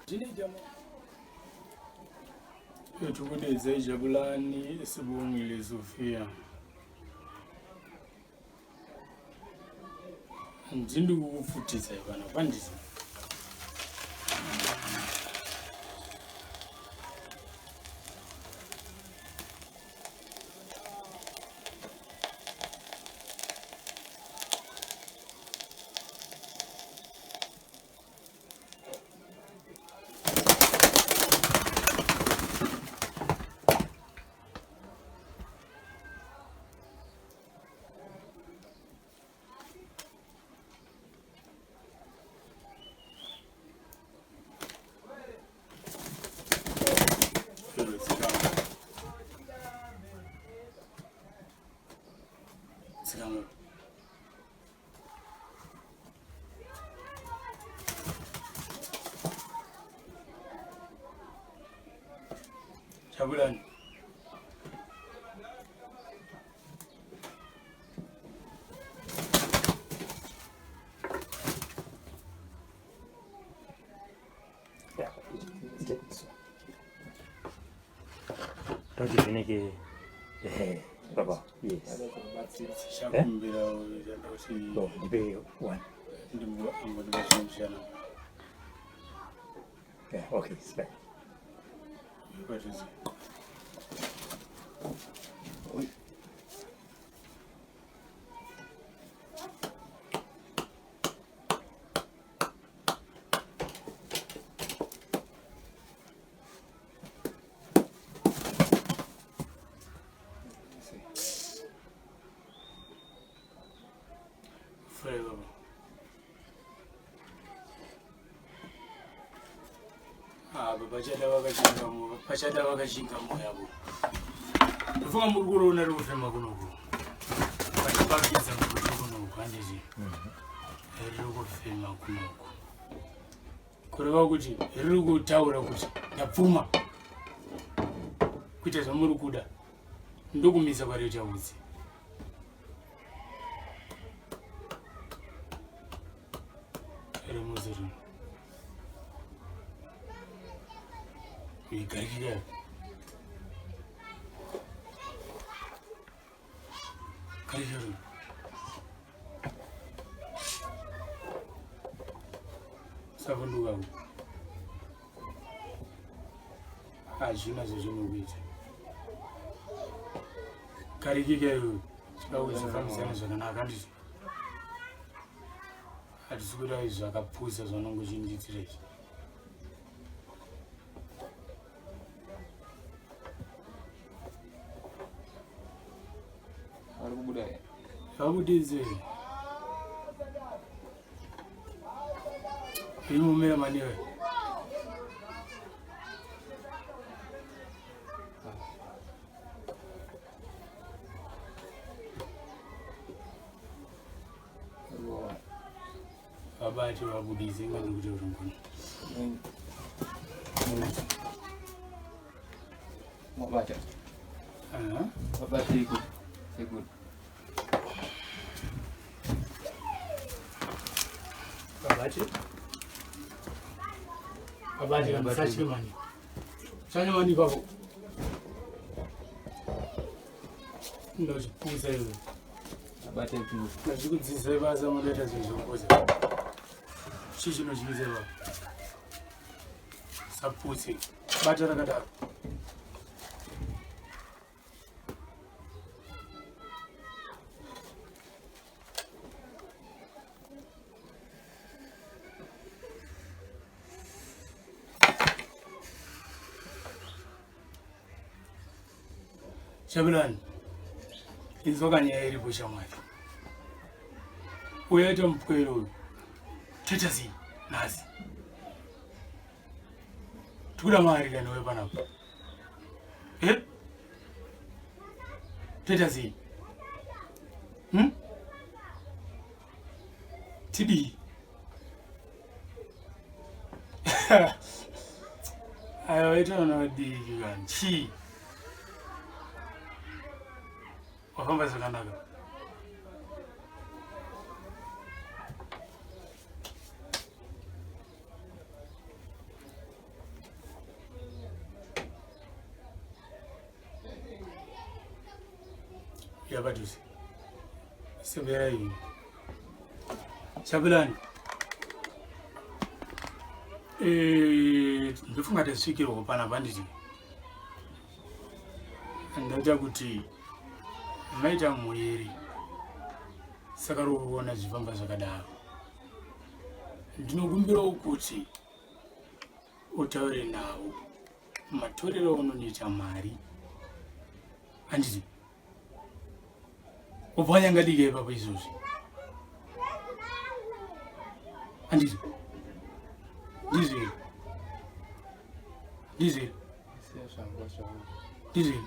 Zvinoita Tukudedza Jabulani Sibongile Sofia. Ndindi kukupfutisa ivana pandisi. Dzikamo. Jabulani. Toti zvinenge eh baba yes. Chakumbira kuti Oh, ndipe one. ndimboambodibashana. Yeah, okay, it's fine. Padhuze. Fure baba. Ah, pachada vakashinga moyo, pachada vakashinga moyo yavo. Ndofunga muri kuona riri kufema kunoku. Vachipakidza kuti kunoku handiti. Riri kufema kunoku. Kureva kuti riri kutaura kuti ndapfuma. Kuita zvamuri kuda. Ndokumisa kwareta utsi. Remuziri. Igarikika. Garikika. Savunduka. Hazvina zvezvinokuita. Garikika iwe. Chikakuchifambidzana zvakanaka handizvo. Hatisi kuda izvi zvakapusa zvaunonge uchindiitira izvi. Vari kubuda here? Zvakudidze. Imumira maniwe. Vabati vabudise inga ndiri kuti ngoni. Wabata. Aha. Wabata iko. Sekuru. Vabati. Vabati kana musatye mani. Tsanya mani ipapo. Ndozvipuza iwe. Abate tu. Ndazvikudzidzisai basa munoita zvinhu zvekupuza. Chii chinotyisa ipapo? Saputse. Bata rakadaro. Jabulani, inzwa nyaya iripo shamwari. Uyaita mupwere uyu. Toita sei nhasi? Tikuda mari kani wewe panapa. Eh? Toita sei? Tidii? Ayo waita vana vadiki kani. Chii? Wafamba zvakanaka. padhuze severai Jabulani eh, ndofunga tasvikirwa panapa nditi ndaita kuti maita muiri saka rokuona zvifamba zvakadaro ndinokumbirawo kuti utaure navo matorero aunonoita mari handiti ubva wanyangadika ipapo izvozvi handiti ndizvo here ndizvo here ndizvo here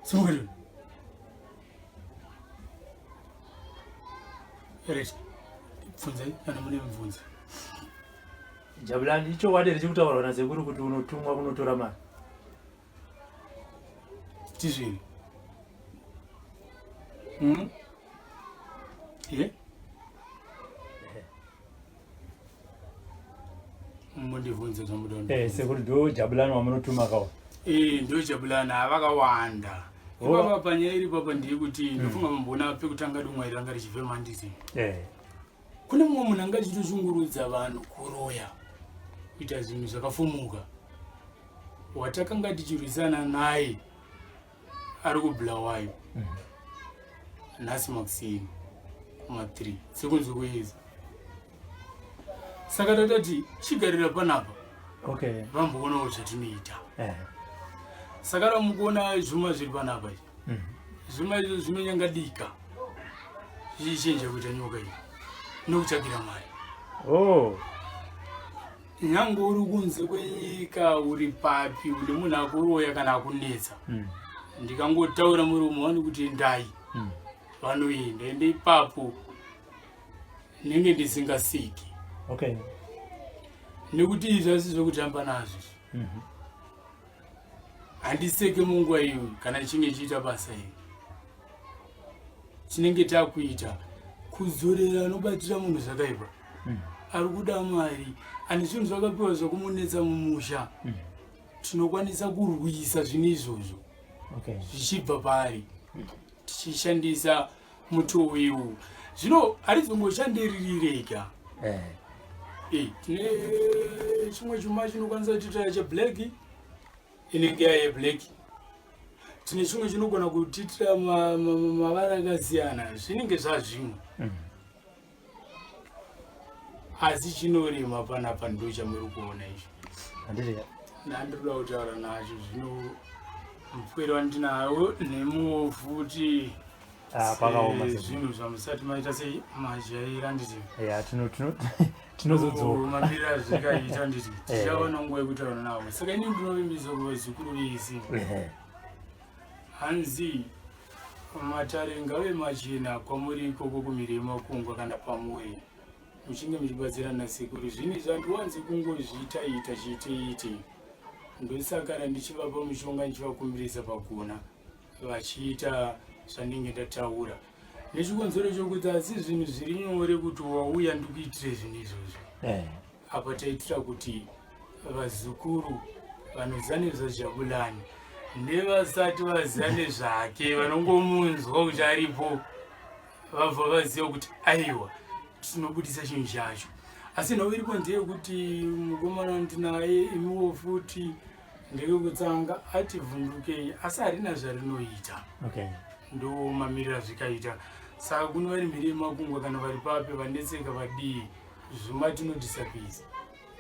simukiriro right bvunzai kana mune mibvunzo Jabulani, ichokwadi here chikutaurwa nasekuru kuti unotumwa kunotora mari? Tizviri. Hmm? Yeah? Mundibvunze zvamuda. Eh, sekuru ndo Jabulani wamunotuma kawa. Eh, ndo Jabulani avakawanda. Oh. Ipapa panyaya iri papa ndeyekuti ndofunga mamboona pekutanga dumwa iri ranga richifema handiti. Eh. Kune mumwe munhu anga achitoshungurudza vanhu kuroya kuita zvinhu zvakafumuka watakanga tichirwisana naye ari kubulawayo nhasi makuseni kuma3 sekunzi kuedza saka tatati chigarira panapa okay vamboonawo zvatinoita eh. Saka ramukuona zvuma zviri panapa izvi zvuma izvo zvinonyangadika zvichichinja kuita nyoka iyi nokutsvagira mari oh. Nyange uri kunze kwenyika uri papi une munhu akuroya kana akunetsa Ndikangotaura muromo wani kuti endai Vanoenda ende ipapo ndinenge ndisingasiki okay nekuti izvi asi zvekutamba nazvo Handiseke munguva iyoyo kana tichinge chiita basa iri tinenge takuita kudzorera anobatira munhu zvakaipa Ari kuda mari ane zvinhu zvakapiwa zvekumunetsa mumusha Tinokwanisa kurwisa zvinhu izvozvo zvichibva paari tichishandisa mutoo iwu zvino harizongoshandiriri rega eh. Eh, tine chimwe chuma chinokwanisa kutiitira cheblack inenge yaye black tine chimwe chinogona kutiitira mavara akasiyana zvinenge zvazvimwe Asi chinorema panapa ndo chamuri kuona izvi. Handiti ndandinoda kutaura nacho zvino mupwere wandinawo nemuwo futi. Ah, pakaoma zvinhu zvamusati maita sei majaira nditi. Ya tino tino tinozodzoka. Mamirira zvikaita nditi. Eh. Tichawana nguva yekutaura nawo. Saka ini ndinovimbisa kuvazukuru vese. Hanzi Matare ngave machena kwamuri ikoko kumhiri yemakungwa kana pamuri muchinge muchibatsirana nasekuru zvinhu izvi handiwanzi kungozviita ita chiite ite ndosakana ndichivapa mushonga ndichivakumbirisa pagona vachiita zvandinge ndataura nechikonzero chokuti asi zvinhu zviri nyore kuti wauya ndikuitire zvinhu izvozvo eh. Apa taitira kuti vazukuru vanoziva nezvaJabulani nevasati vaziva nezvake vanongomunzwa kuti aripo vabva vaziva kuti aiwa tinobudisa chinhu chacho asi nhau iripo ndeyekuti mukomana ndinaye imiwo futi ndekekutsanga ati vhundukei asi harina zvarinoita okay. ndo mamiriro azvikaita saka kuno vari mhiri yemakungwa kana vari papi vanetseka vadii zvuma tinodisapisa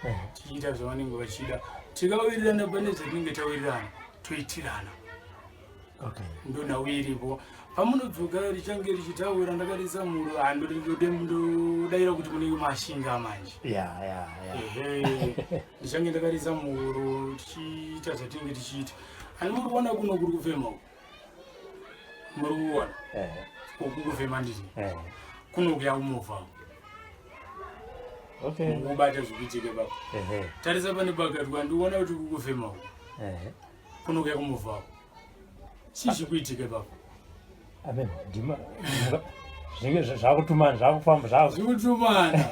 eh. tichiita zvavanenge vachida tikawirirana pane zvatinenge tawirirana toitirana okay. ndonhau iripo pamunodzoka richange richitaura ndakarisa muro handodaira kuti munenge mashinga manje yeah. Ndichange ndakarisa muro tichiita zvatinenge tichiita ani muri kuona kuno kuri kufema uku muri kuona eh. uku kufema nditi eh. kuno kuya kumovha okay. Mukubata zvikuitike baba tarisa pane pakati kwandiona kuti kukufema uku kuno kuya kumovha uku chii chikuitike baba amen ndima zvinge zvakutumana zvakufamba zvikutumana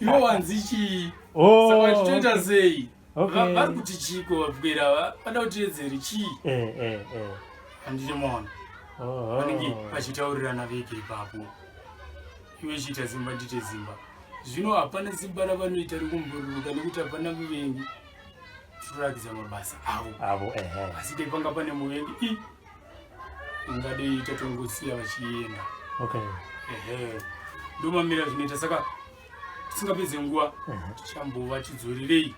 iwe wanzi chii oh, saka titoita sei Okay. Vari kuti chiiko vapwera vada kutiedzeri chii eh, eh, eh. Handiti maona? Vanenge vachitaurirana vega ipapo. Iwe chiita simba ndiite simba. Zvino hapana simba ravanoita rikumbururuka nekuti hapana muvengi. Tinorakidza mabasa avo. Avo ehe. Asi dai panga pane muvengi i ingadei tatongosiya vachienda. Okay. Ehe. Ndomamira zvinoita saka tisingapedze nguva tichambova tidzorerei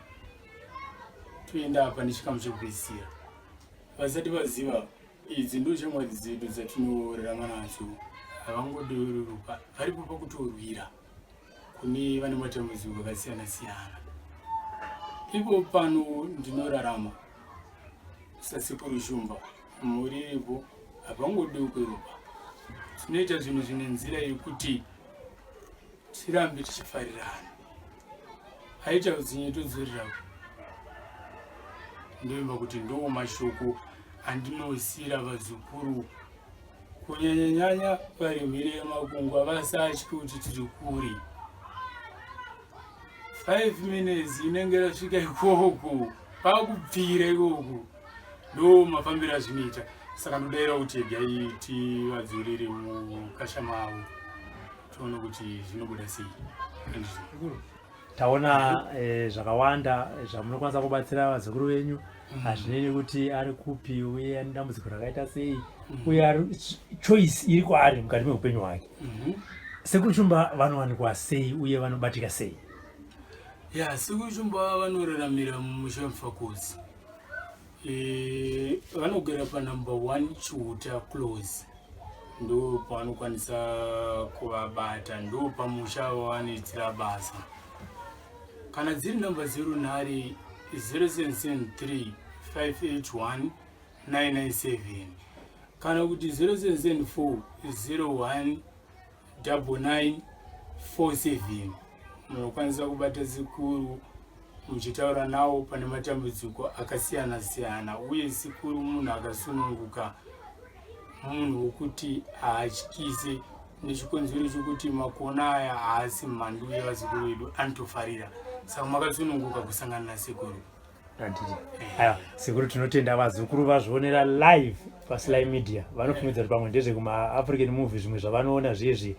toenda apa nechikamu chekupedzisira. Vasati vaziva idzi ndo shamwari dzedu dzatinorarama nadzo havangoderuruka varipo pakutorwira kune vane matambudziko akasiyana siyana. Ipo pano ndinorarama sasekuru Shumba mhuri iripo hapangodeuke ropa. Tinoita zvinhu zvine nzira yekuti tirambe tichifarirana. Aita utsinye todzorera ndoimba kuti ndo mashoko andinosiyira vazukuru kunyanyanyanya vari mhiri yemakungwa vasatye kuti tiri kure. 5 minutes inenge rasvika ikoko pakubvira ikoko ndo mafambiro azvinoita saka ndodaira kuti egai tivadzorere mukasha mavo tione kuti zvinobuda sei. Taona zvakawanda zvamunokwanisa kubatsira vazukuru venyu hazvinei nekuti ari kupi uye ane dambudziko rakaita sei uye ari choice iri kwaari mukati meupenyu hwake. Sekuru Shumba vanowanikwa sei uye vanobatika sei? Ya, Sekuru Shumba vanoraramira mumusha weMufakosi. Vanogara panumber 1 Chihuta Close, ndo pavanokwanisa kuvabata, ndo pamusha wavanoitira basa. Kana dziri namba dzerunhare 0773 581 997 kana kuti 0774 01 9947 munokwanisa kubata sekuru muchitaura nawo pane matambudziko akasiyana siyana. Uye sekuru munhu akasununguka, munhu wokuti haatyise nechikonzero chokuti makona aya haasi mhandu yevazukuru vedu, anotofarira. Saka makasununguka kusangana nasekuru. Handiti. Aiwa, sekuru tinotenda. Vazukuru vazvionera live paSly Media. Vanofungidza kuti pamwe ndezvekumaAfrican movie zvimwe zvavanoona zviye.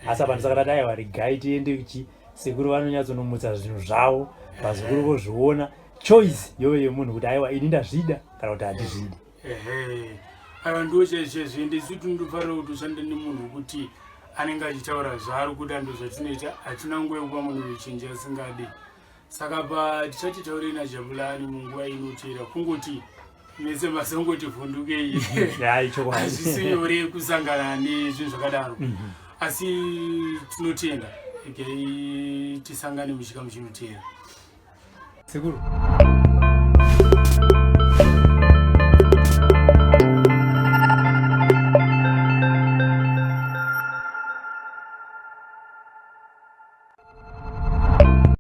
Asi apa ndisaka tati aiwa regai tiende kuchi sekuru vanonyatsonomutsa zvinhu zvavo, vazukuru vozviona. Choice yove yemunhu kuti aiwa ini ndazvida kana kuti handizvidi. Ehe. Aiwa ndo chaizvo ende isu tinotofarira kuti ushande nemunhu wekuti anenge achitaura zvaari kuda, ndo zvatinoita. Hatina nguva yekupa munhu michinji asingadi. Saka pa tichati taurei naJabulani munguva inoteera, kungoti mese masongoti vhundukei. Chokwadi. Hazvisi nyore kusangana nezvinhu zvakadaro, asi tinotenda. Regai tisangane muchikamu chinoteera. Sekuru.